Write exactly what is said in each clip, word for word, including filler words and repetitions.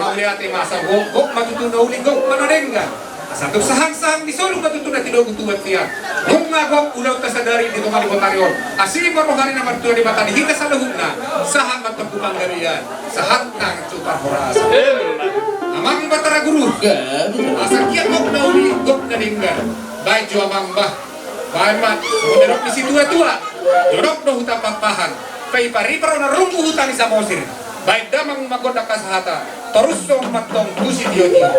Mauliate ma asa gok, gok ma tutu na uli, gok ma na denggan. Asa tung sahang-sahang ni solu ma tutu na tinogu Tuhan tian. Nunga gok ulaonta sadari di tonga ni botari on. Asi ma roha ni na martua Debata di hita saluhutna. Sahat ma tu panggabean, sahat nang tu parhorasan. Amang Batara Guru. Asa gia gok na uli, gok na denggan. Baen jo amang bah. Baen ma, songon na nidok ni situa-tua, dodok do huta Pakpahan, pe ipar-ipar on rumbu huta ni Samosir. Baen damang ma gondang hasahatan, torus songon mantong tu sitio-tio.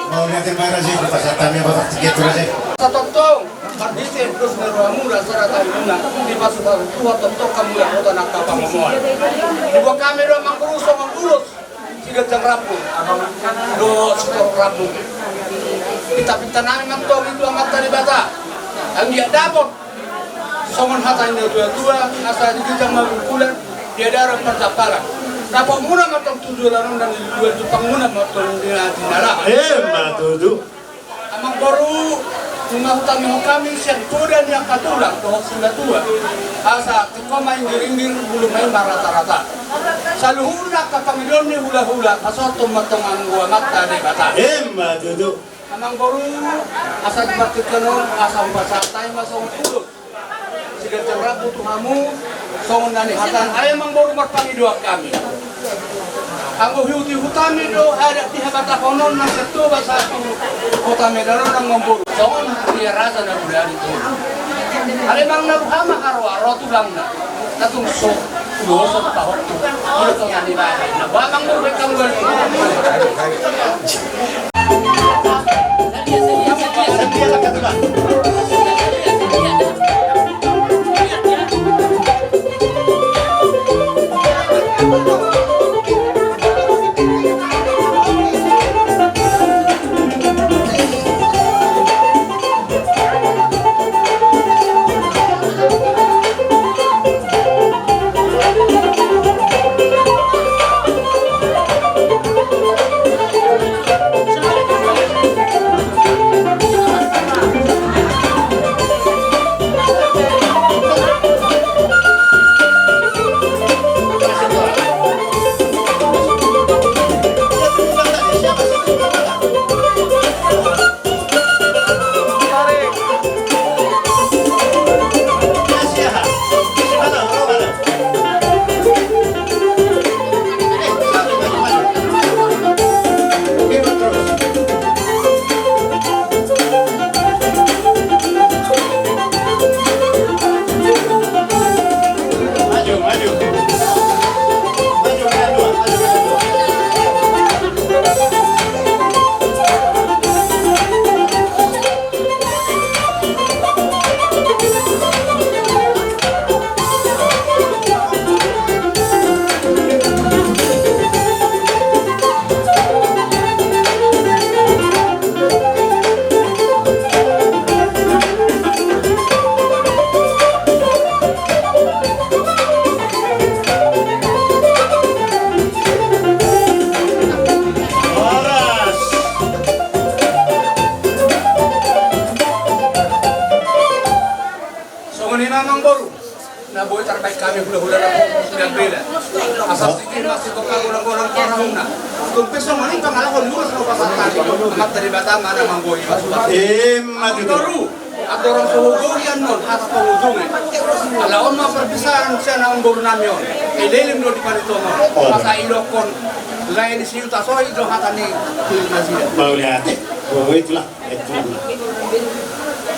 Mauliate ma raja i, pasahat hami ma pasahat tiga tu raja i. Satongtong, marhite dos ni rohamuna, saratanmuna, dipasu-pasu Tuhan tongtong hamu di hita na angka pangomoan. Diboan hami do amang boru songon ulos siganjang rambu, do sitorop rambu. Pinta-pinta nami mantong i tu Amanta Debata. Anggiat dapot songon hata ni na tua-tua, asa di ginjang ma bulan, di adaran parjampalan. Dapotmuna mantong tu joloan on nang di luat, jumpanmuna mantong di na jinalahan. Emma tutu. Amang boru, nunga hutamihon hami sian poda ni angka tulang dohot simatua. Asa tingko ma inggir-inggir, bulu ma i marrata-rata. Saluhutna angka pangidoan ni hula-hula, pasahathon mantong anggo Amanta Debata. Emma tutu. Amang boru, asa di partingkian on, asa hupasahat hami ma songon ulos siganjang rambu tu hamu, songon na nihatana. Ai amang boru, marpangidoan hami. Anggo huihut-ihut hami do adat di habatahonon na sian Toba sahat tu Kota Medan on amang boru. Songon dia rasa na bulan itu. Alai amang na roha ma haroa, ro tulangna. Na tung so, ulos on pahot tu. Ulos on na dibahen. Na ba amang boru, bahen hamu. Hulahula na punggung sian Bela. Asa sititi ma sitongka, golanggolang tu arahuna. Tung pe songon i pangalahon ni ulos na hupasahat hami, Amanta Debata ma na manggohi. Ima tutu. Andorang so hugohi annon hata pangujungi. Ala on ma parpisahan sian amangboru nami on. Eleleng do di panitia on. Asa idokkon lae ni si Uta Sohi do hata ni nasida. Mauliate. Itulah.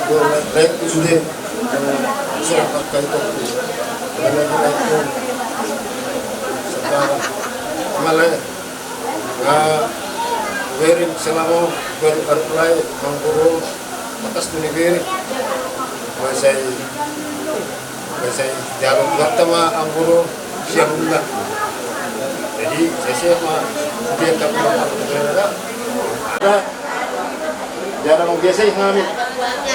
Lae, lae sude, eh, so, pakai topi. Lae, lae, lae, sekarang. Ima lae, nga hubereng selama on, baru aruk lae, manggoru, bakas tu ni bereng. Masai Sai jalo Tuhanta ma amangboru sian unang. Jadi, sai sehat ma dia tak ada. Jala manggohi hami.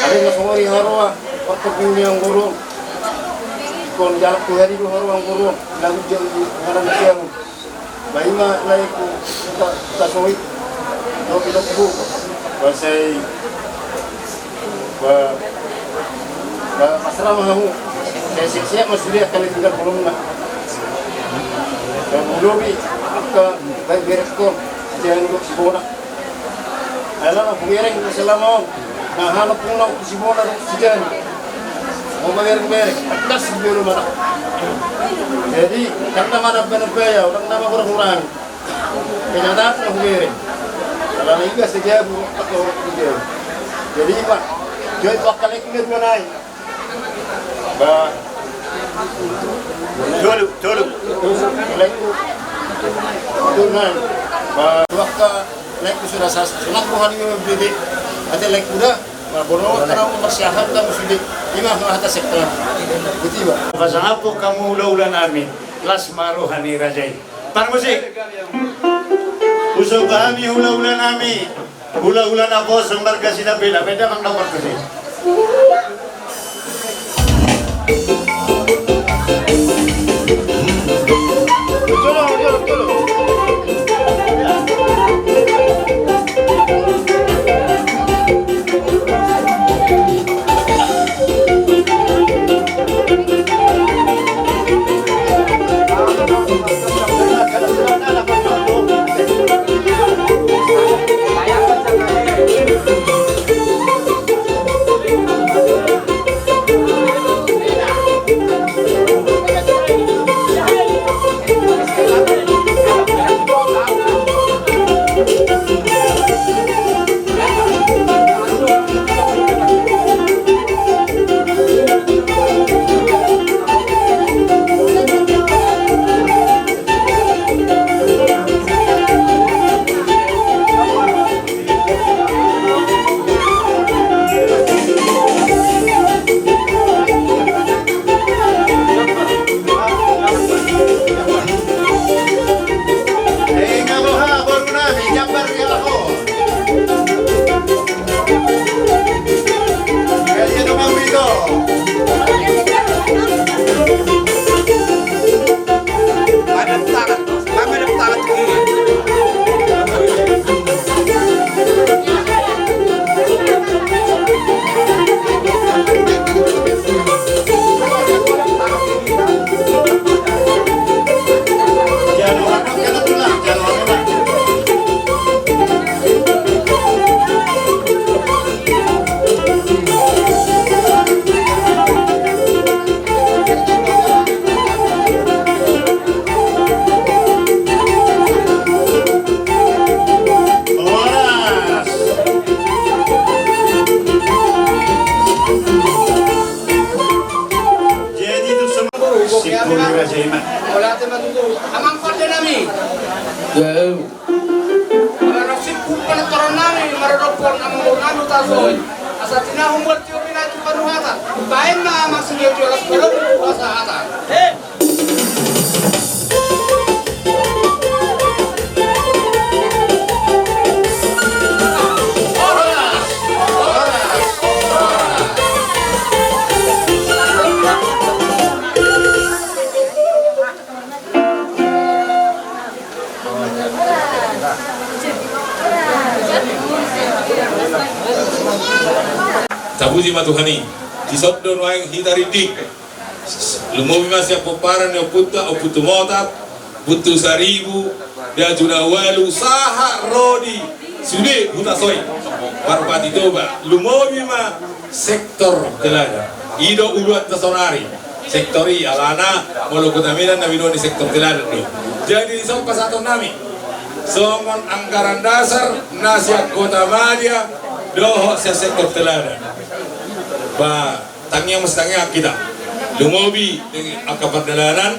Ada na songon i haroa, pertemu ni amangboru. Ingkon jala tu hami do haroa amangboru. Lalu jadi, mana ni siang. Ba ima lae ku, Uta, Uta Sohi. Dohot, dohot, dohot. Ba sai, ba, ba, pasrah ma hamu. Sai sehat-sehat ma sude angka na tinggal bolonna. Ba, molo be angka baen berengkon, sian dohot si Bona. Ala na hubereng selama on. Na hana puna tu si Bona dohot si Jani. Mau bereng-bereng, tangkas si Bona mana. Jadi, karena mana benar baya, orang nama kurang-kurang. Kenyataan na hubereng. Ala na iba saja bu, tak orang tiga. Jadi, Pak, jadi Pak kali ini dua naik. Ba. Tolu, tolu. Lae ku. Tolu nai. Ba, wakka lae ku sudah sas-, sunat bukan ini bebe. Ate lae ku da. Ba, bono tara mau persiapan kamu sudah. Ima hata sektor. Betul, Pak. Pasang apa kamu hula-hula nami? Las ma roha ni raja i. Parmusik. Husomba hami hula-hula nami. Hula-hula naposo marga Sinambela, beda mang nomor tu si. Jadi tu semua simpul raja ima. Amang pande nami. Marasip hupan toron nami, maradophon amang boru nami Uta Sohi. Asa tinahu mual tio pinaki panuhatan. Baen ma amang sendiri jolas kolom kuasa hata. Tapuji ma Tuhan i. Dison do nuaeng hita rindik. Lumobi ma sian pomparan ni Ompunta, Ompu Tumotap, Ompu Saribu, Datu Naualu, sahat ro di sude Hutasoit, Parpati Toba, lumobi ma sektor Teladan. I do uluanta saonari, sektor i, alana molo Kota Medan na binoan ni sektor Teladan do. Jadi dison pasahaton nami songon anggaran dasar na sian Kota Madya dohot sian sektor Teladan. Ba, tangiang ma sitangiangan hita. Lumobi di angka pardalanan,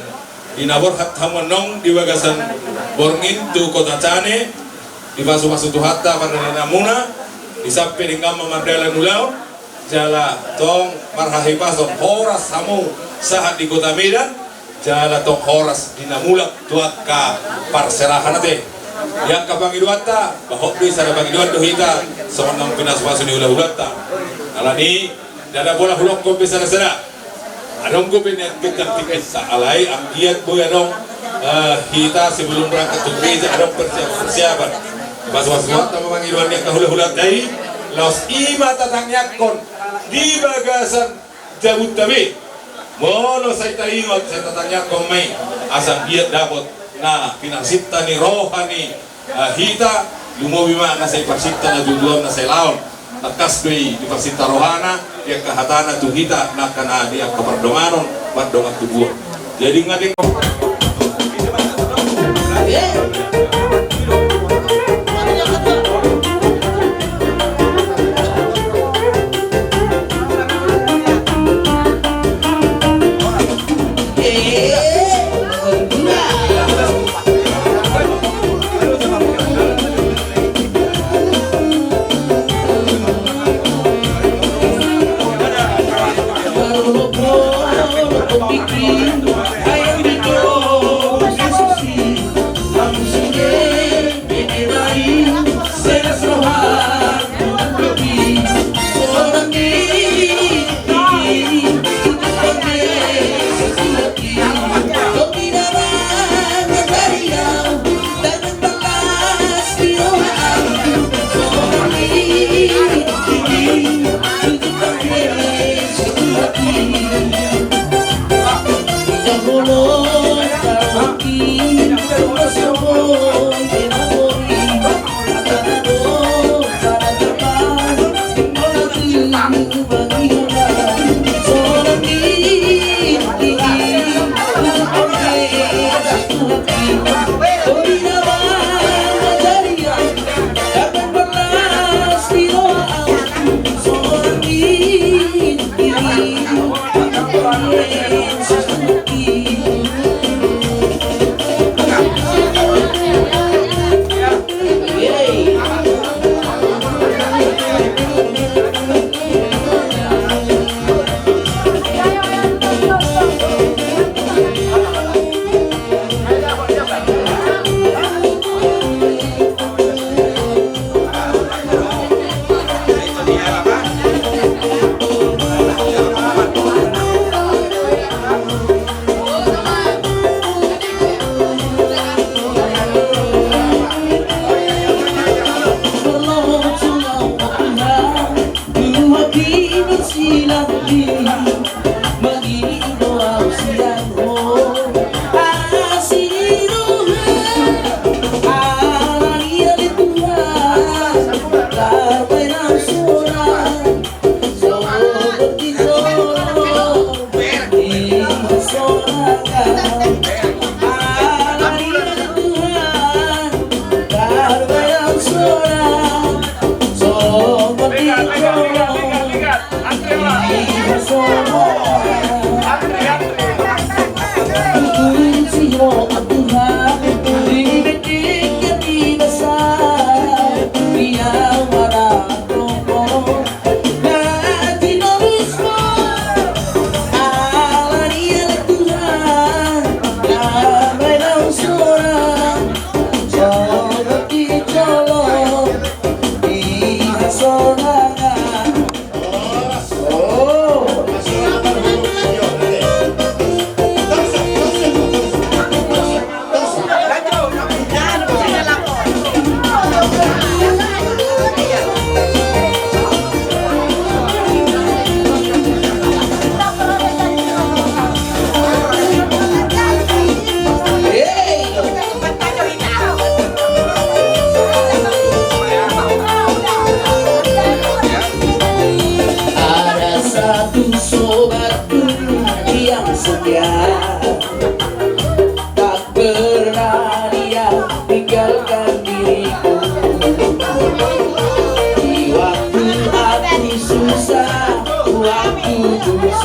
di na borhat hamu annon di bagasan borngin tu Kota Cane, dipasupasu Tuhanta pardalananmuna, di sampe denggan ma mardalan ulaon, jala tong marhahipason, horas hamu sahat di Kota Medan, jala tong horas di na mulak tu angka parserahan ate. Di angka pangidoanta, ba hot do i, sada pangidoan do hita songon naung pinasupasu ni hulahulanta. Alani i, ndada pola hudokkon be sada-sada. Adong dope nian tingkos-tingkosta, alai anggiat boi adong, eh, hita sebelum berangkat tu gereja adong persiapan-persiapan. Pasupasu Tuhanta ma pangidoan ni angka hulahulanta i, laos i ma tatangiangkon di bagasan jabunta be. Molo sai taingot, sai tatangiangkon ma i, asa anggiat dapot na pinarsinta ni roha ni, eh, hita, lumobi ma na sai parsinta na tujuan na sai laon. Tangkas do i diparsinta rohana, di angka hatana tu hita, na angka na di angka pardonganon, pardongan tubuan. Jadi nga denggan.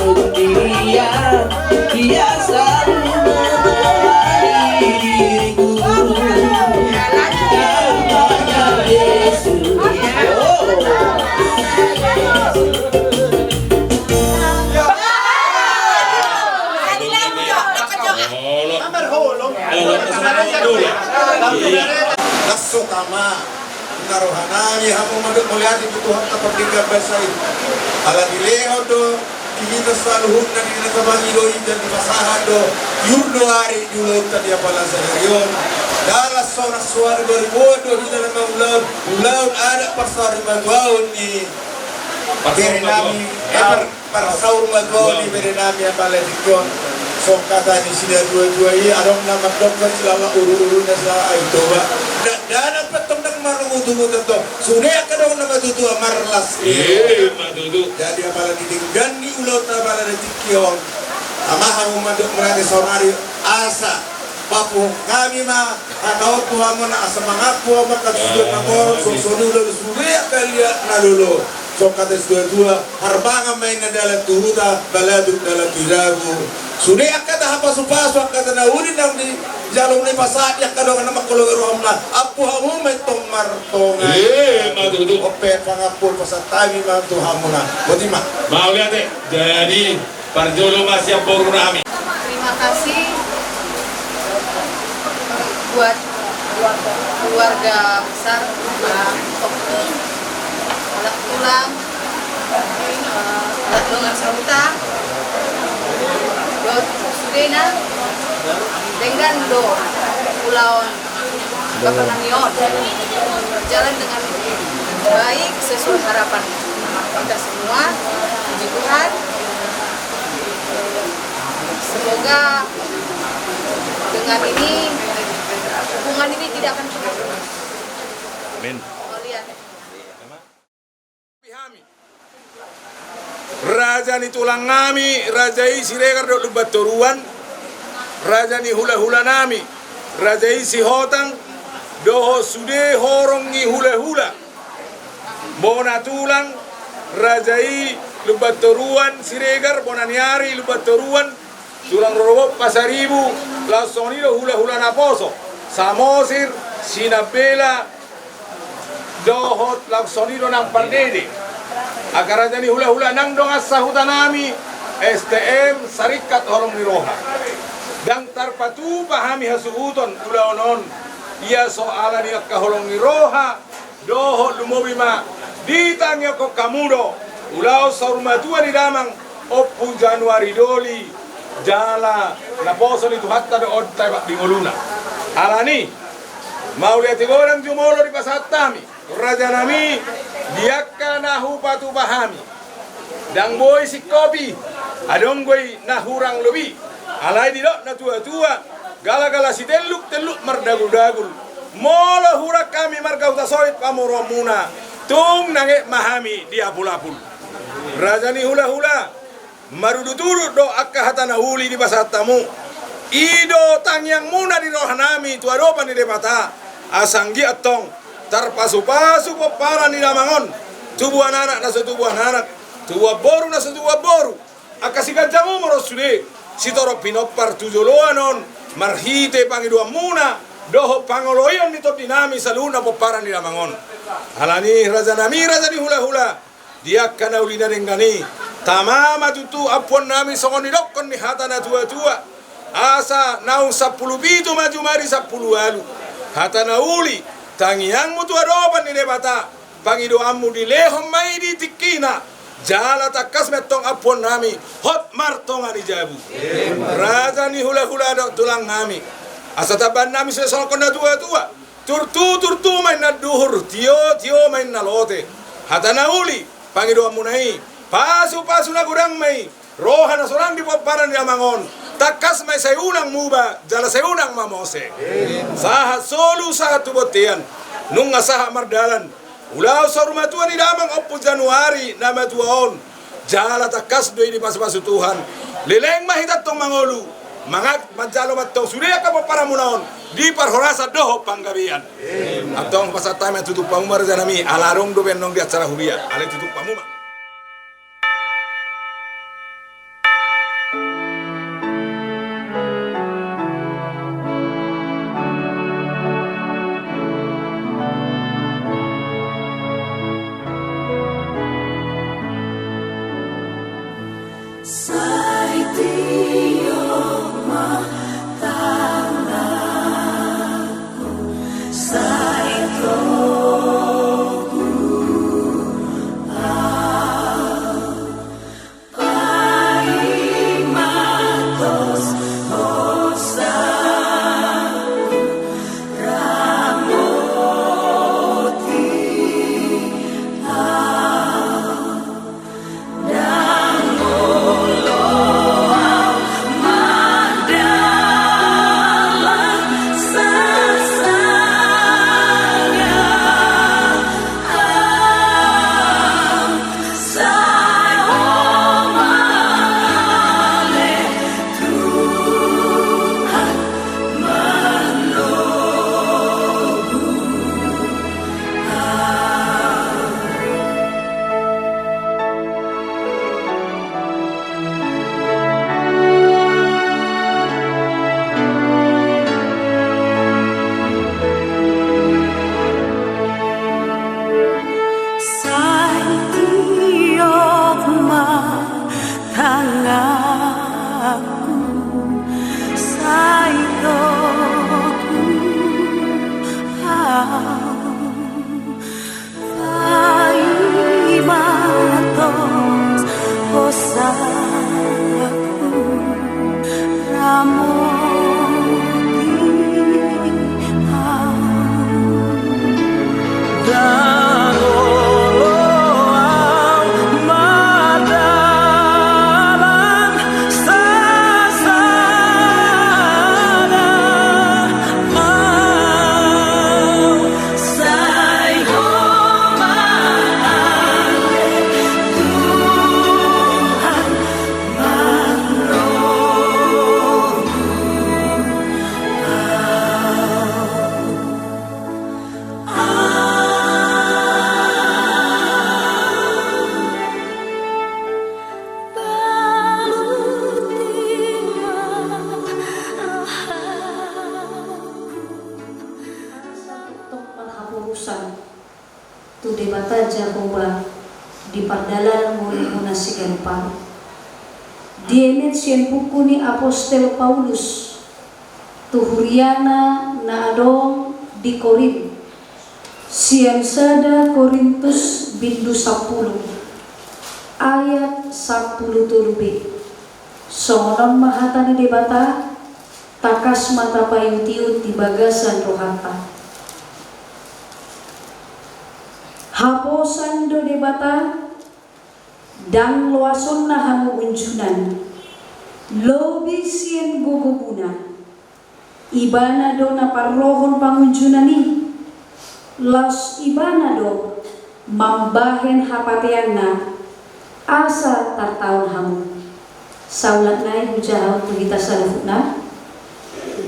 Dia, dia selalu menemani diriku. Namanya Yesus. Oh. Langsung tama. Taruhanami hamu mandok mauliate tu Tuhanta pardenggan basa i. Ala dilehon do di hita saluhutna di na tabangi do i, dan dipasahat do, tiur do ari di ulaonta di apala sadari on. Dalan sonang soara do riboan do hita na mangulahon ulaon adat parsaurmatuaon ni berenami, eh, par- Parsaurmatuaon ni berenami apala tingki on. Songon hata ni situa-tua i, adong na mandok, kan silala uru-uru na sa ai toba. Dakdanak pe tong ndang marungut-ungutan tong. Sude angka dongan na matutua marlas. Iya, matutua. Jadi apala di denggan ni ulaonta apala di tingki on, tama hamu mandok mauliate saonari, asa papuhon hami ma hata on tu hamuna, asa mangampu hamu angka sude na torop, songon i ulaon sude angka liat na lolo. Songon hata situa-tua, harbangan ma inna dalan tu huta, balatuk dalan tu jabu. Sude angka hata hapasu-pasu, angka hata na uli naung dijalo, naung dipasahat di angka dongan na mangkoloi rohamuna, ampu hamu ma i tong martonga. Eh, matutua. On pe pangampuon pasahat hami ma tu hamuna. Boti ma. Mauliate. Jadi, parjolo ma sian boru nami. Terima kasih buat keluarga besar, eh, Tokku, anak tulang, eh, anak dongan sahuta, dohot sudena, denggan do ulaon Bapa nami on berjalan dengan baik sesuai harapan kita semua. Puji Tuhan. Semoga dengan ini hubungan ini tidak akan pernah putus. Amin. Mauliate. Hami. Raja ni tulang nami, raja i Siregar dohot Lumban Toruan, raja ni hula-hula nami, raja i Sihotang, dohot sude horong ni hula-hula. Bona tulang, raja i Lumban Toruan, Siregar, bona ni ari Lumban Toruan, tulang rorobot Pasaribu, laos songon i do hula-hula naposo, Samosir, Sinambela, dohot laos songon i do nang Pardede. Angka raja ni hula-hula nang dongan sahuta nami, S T M, Saringkat Holong ni Roha. Ndang tarpatupa hami hasuhuton ulaon on, ia so ala ni angka holong ni roha, dohot lumobi ma ditangihon hamu do ulaon saur matua ni damang Ompu Januari Doli, jala naposo ni Tuhanta do on taepak di ngoluna. Alani, mauliate godang jumolo dipasahat hami, raja nami, di angka na hupatupa hami. Ndang boi singkopi, adong do i na hurang lobi. Alai didok na tua-tua, gala-gala sitelluk, telluk mardagul-dagul. Molo hurang hami marga Hutasoit pamoruonmuna, tung nang et ma hami di apul-apul. Raja ni hula-hula, marudut-udut do angka hata na uli dipasahat hamu. I do tangiangmuna di roha nami tu adopan ni Debata. Asa anggiat tong tarpasu-pasu pomparan ni damang on, tubuan anak na so tubuan anak, tubuan boru na so tubuan boru, angka siganjang umur on sude, sitorop pinompar tu joloan on, marhite pangidoanmuna dohot pangoloion ni tondi nami saluhutna pomparan ni damang on. Alani, raja nami, raja ni hula-hula, di angka na uli na denggan i, tama ma tutu ampuon nami songon nidokkon ni hata na tua-tua. Asa naung sampulu pitu ma jumadi sampulu ualu. Hata na uli, tangiangmu tu adopan ni Debata, pangidoanmu dilehon ma i di tingkina, jala tangkas ma i tong ampuon nami, hot martonga ni jabu. Raja ni hula-hula dohot tulang nami. Asa tambaan nami sude songon na tua-tua. Turtu, turtu ma inna anduhur, tio, tio ma inna lote. Hata na uli, pangidoanmuna i, pasu, pasu na godang ma i, roha na so nang di pomparan ni damang on, tangkas ma i sai unang muba, jala sai unang mamose. Sahat solu, sahat tu bontean, nunga sahat mardalan ulaon saur matua ni damang Ompu Januari na matua on. Jala tangkas do i dipasu-pasu Tuhan. Leleng ma hita tong mangolu, mangat manjalo ma tong sude angka pomparanmuna on di parhorasan dohot panggabean. Antong pasahat hami ma tutupanmu ma raja nami, ala adong dope annon di acara huria, alai tutupanmu ma. Usan tu Debata Jahowa di pardalanan ngolumuna siganup ari. Dienet sian buku ni Apostel Paulus tu huriana na adong di Korint, sian sada Korintus bindu sampulu ayat sampulu tolu b. Songon on ma hata ni Debata. Tangkas ma tapaiut-iut di bagasan rohanta. Haposan do Debata, ndang loasonna hamu unjunan, lobi sian gogomuna. Ibana do na parrohon pangunjunan i, laos Ibana do mambahen hapateanna asa tartaon hamu. Saulat nai hujaha on tu hita saluhutna.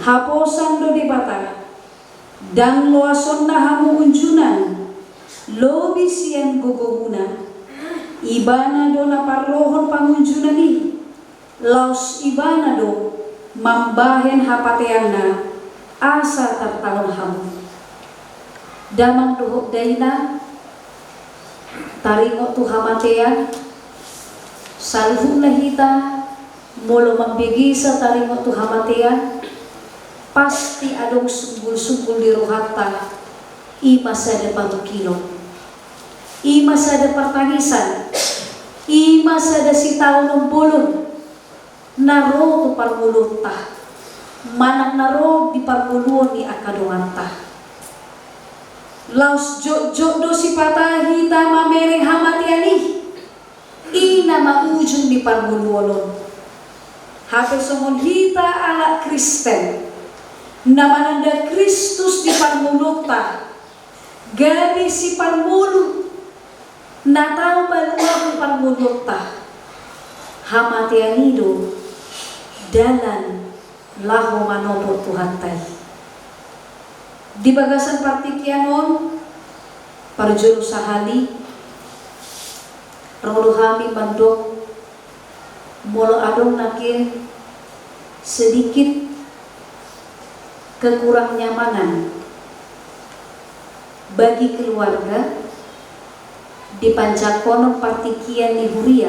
Haposan do Debata, ndang loasonna hamu unjunan, lobi sian gogomuna. Ibana do na parrohon pangunjunan i, laos Ibana do mambahen hapateanna asa tartaon hamu. Damang dohot dainang, taringot tu hamatean, saluhutna hita molo mambegesa taringot tu hamatean, pasti adong sunggul-sunggul di rohanta, i ma sada pamungkilon, i ma sada partangisan, i ma sada sitaonon bolon na ro tu parngoluonta, manang na ro di parngoluon ni angka donganta. Laos jotjot do sipata hita mamereng hamatean i, i na ma ujung ni parngoluon on. Hape songon hita halak Kristen na mananda Kristus di parngoluonta, gabe siparngolu na tau paluahon parngoluonta, hamatean i do dalan laho manopot Tuhanta i. Di bagasan partingkian on, parjolo sahali, ro do hami mandok, molo adong nangkin sedikit kekurang nyamanan bagi keluarga di panjangkonon partingkian ni huria,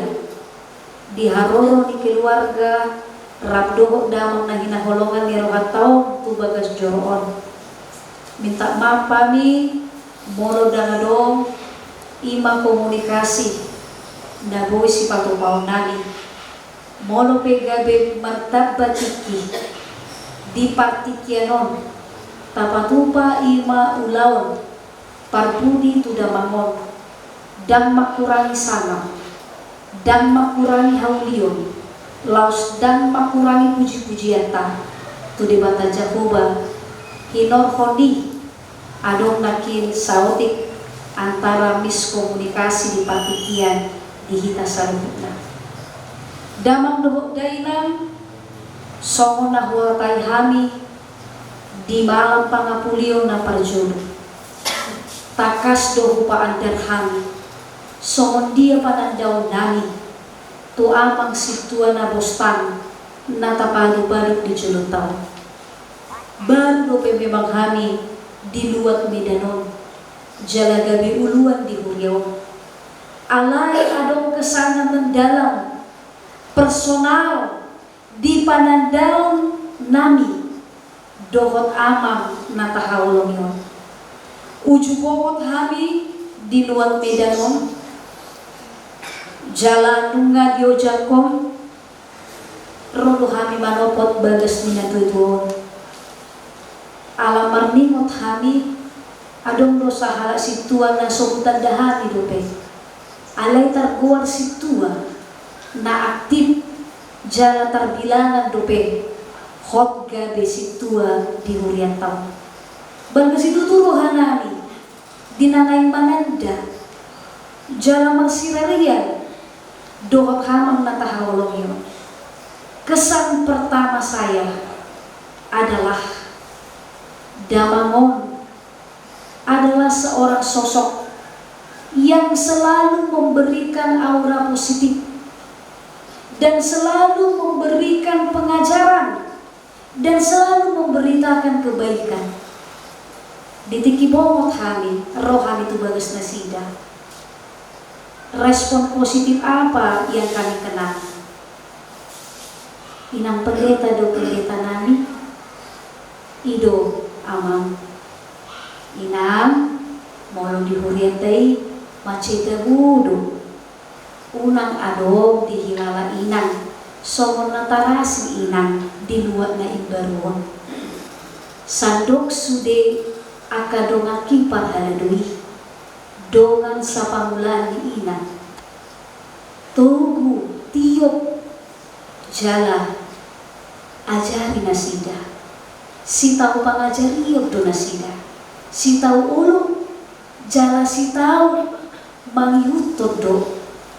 di haroro ni keluarga rap dohot damang na hinaholongan ni rohanta on tu bagas joro on. Minta maaf hami molo ndang adong i ma komunikasi na boi sipatupaonnami. Molo pe gabe martamba tingki di partingkian on, tapatupa i ma ulaon parpudi tu damang on, ndang mangkurangi sangap, ndang mangkurangi haulion, laos ndang mangkurangi puji-pujianta tu Debata Jahowa, hinorhon i adong nangkin saotik antara miskomunikasi di partingkian di hita saluhutna. Damang dohot dainang, songon na huhatai hami di malam pangapulion na parjolo, tangkas do hupaandar hami songon dia panandaonnami tu amang sintua na bostang na tapaadop-adop di jolonta on. Baru dope memang hami di luat Medan on, jala gabe uluan di huria on. Alai adong kesan na mendalam, personal, di panandaonnami dohot amang na tahaholongi on. Uju bohot hami di luat Medan on, jala nunga diojakhon, ro do hami manopot bagas ni natua-tua on. Ala marningot hami, adong do sahalak sintua na so hutanda hami dope. Alai targoar sintua na aktif jala tarbilangan dope hot gabe sintua di hurianta on. Bagas situtu rohanami di na naeng mananda jala marsirarian dohot amang na tahaholongi on. Kesan pertama saya adalah damang on adalah seorang sosok yang selalu memberikan aura positif dan selalu memberikan pengajaran dan selalu memberitakan kebaikan. Di tingki bongot hami, ro hami tu bagas nasida. Respon positif apa yang kami kenal? Inang pendeta do pendeta nami, i do amang. Inang, molo di hurianta i, mansai tabo do. Unang adong dihilala inang songon na tarasing inang di luat na imbaru on. Sandok sude angka donganki parhalado i, dongan sapangulaan ni inang. Togu, tiop, jala ajari nasida. Sitau pangajarion do nasida. Sitau olo, jala sitau mangihuthon do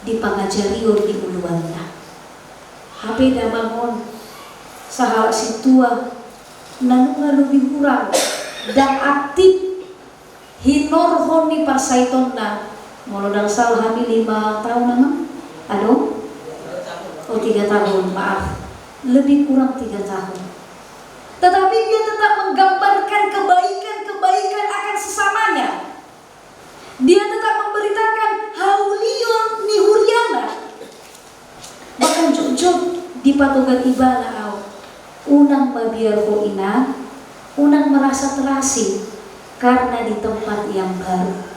di pangajarion ni uluanna. Hape damang on, sahalak sintua na nunga lobi hurang, ndang aktif hinorhon ni parsaitonna, molo ndang salah hami lima tahun, amang? Adong? Oh, tiga tahun, maaf. Lebih kurang tiga tahun. Tetapi dia tetap menggambarkan kebaikan-kebaikan akan sesamanya. Dia tetap memberitakan haulion ni huriana. Bahkan jotjot dipatogar ibana au. Unang mabiar ho inang, unang merasa terasing karena di tempat yang baru.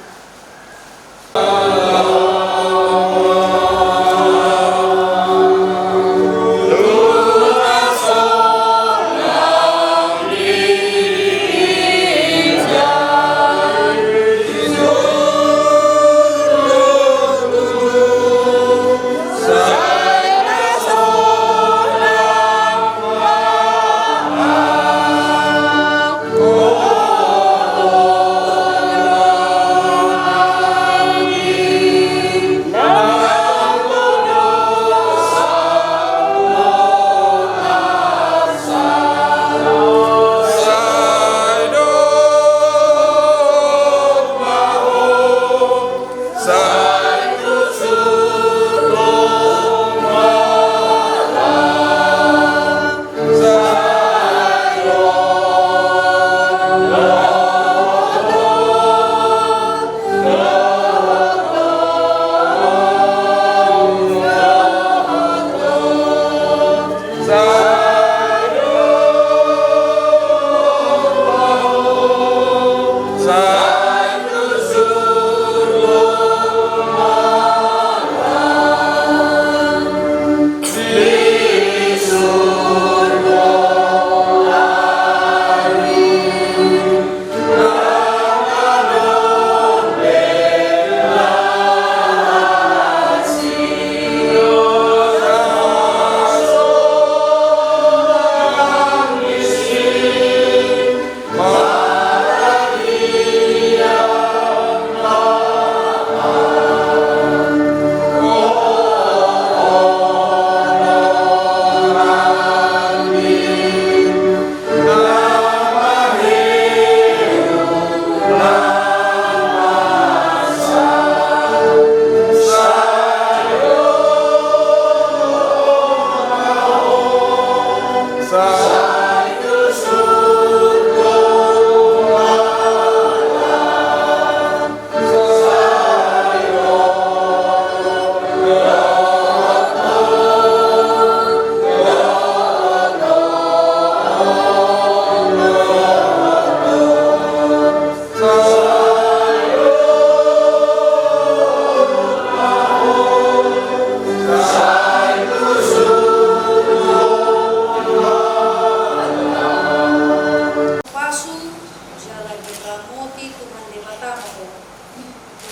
Pasu jala diramoti Tuhan Debata ma ho.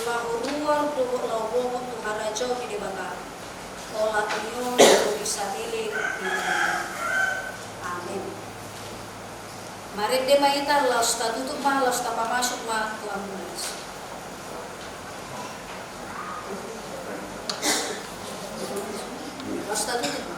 Laho ruar dohot laho bongot tu harajaon ni Debata. Olat ni on do bisa leleng di. Amen. Marende ma hita laos tatutup ma laos tapamasuk ma tu ambulan. Laos tatutup ma.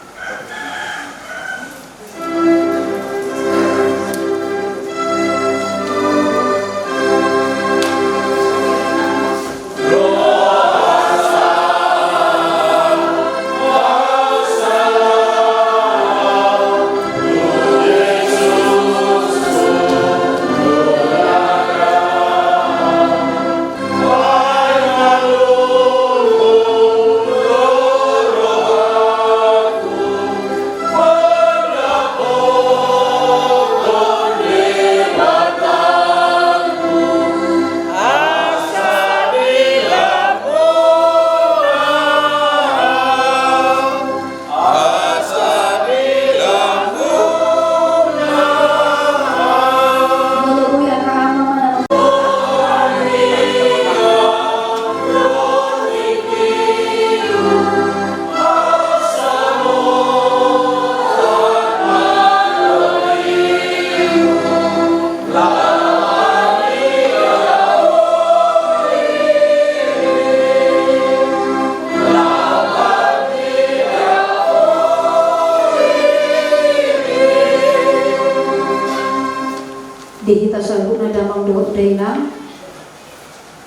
Dainang,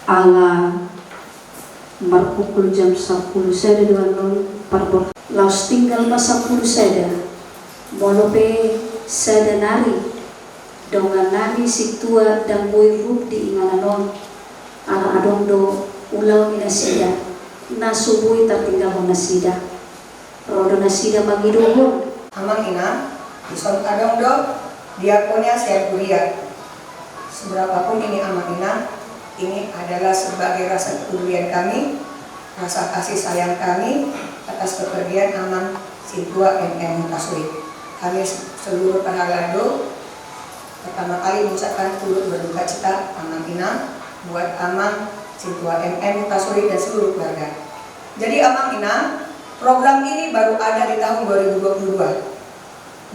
ala marpukul jam sampulu sada do annon parborhat. Laos tinggal ma sampulu sada. Molo pe sada nari dongannami sintua ndang boi rup di inganan on, ala adong do ulaon ni nasida na so boi tartinggalhon nasida. Ro do nasida mangidohon. Amang inang, dison adong do diakonia sian huria. Seberapapun ini amang inang, ini adalah sebagai rasa kepedulian kami, rasa kasih sayang kami atas kepergian amang sintua M M Hutasoit. Kami seluruh parhalado pertama kali mengucapkan turut berduka cita amang inang buat amang sintua M M Hutasoit dan seluruh keluarga. Jadi amang inang, program ini baru ada di tahun dua ribu dua puluh dua.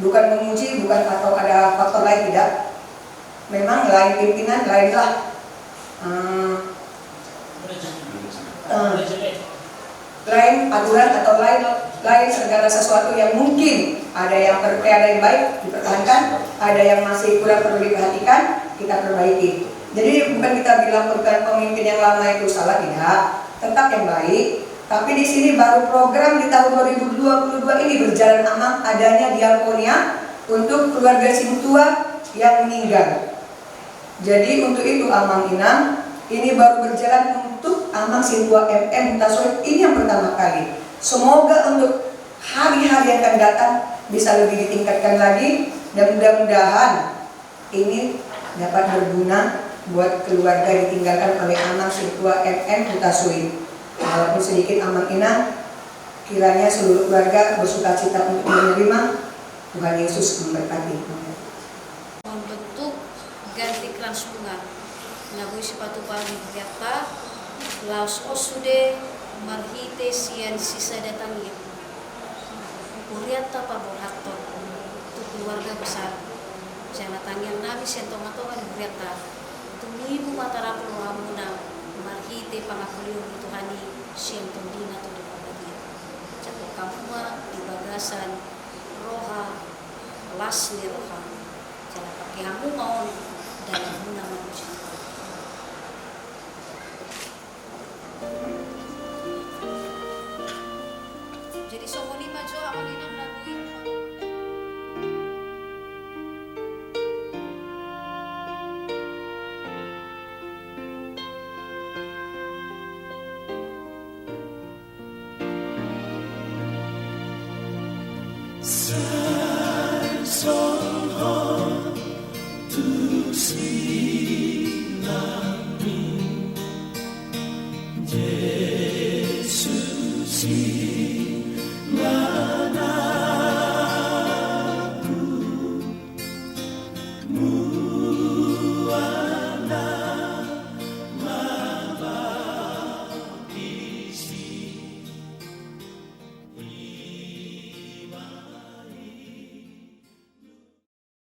Bukan memuji, bukan atau ada faktor lain, tidak. Memang lain pimpinan, lainlah, eh, eh, lain aturan atau lain, lain segala sesuatu yang mungkin ada yang per-, ada yang baik dipertahankan, ada yang masih kurang perlu diperhatikan, kita perbaiki. Jadi bukan kita bilang bukan pemimpin yang lama itu salah, tidak. Tetap yang baik. Tapi di sini baru program di tahun dua ribu dua puluh dua ini berjalan amang adanya diakonia untuk keluarga sintua yang meninggal. Jadi untuk itu amang inang, ini baru berjalan untuk amang sintua M M Hutasoit ini yang pertama kali. Semoga untuk hari-hari yang akan datang bisa lebih ditingkatkan lagi dan mudah-mudahan ini dapat berguna buat keluarga ditinggalkan oleh amang sintua M M Hutasoit. Walaupun sedikit amang inang, kiranya seluruh keluarga bersukacita untuk menerima. Tuhan Yesus memberkati. Membentuk ganti krans bunga na boi sipatupa ni hurianta, laos on sude marhite sian sisada tangiang. Hurianta paborhathon tu keluarga besar, jala tangiang nami sian tonga-tonga ni hurianta, tumibu ma tarapul rohamuna marhite pangapulion ni Tuhan i sian Tondina tu Parbadia. Japup hamu ma di bagasan roha las ni roha, jala pake hamu ma on dalanmuna mamuji. Jadi songon i ma jo amang inang na boi. Sai songon tu silangmi, Jesus i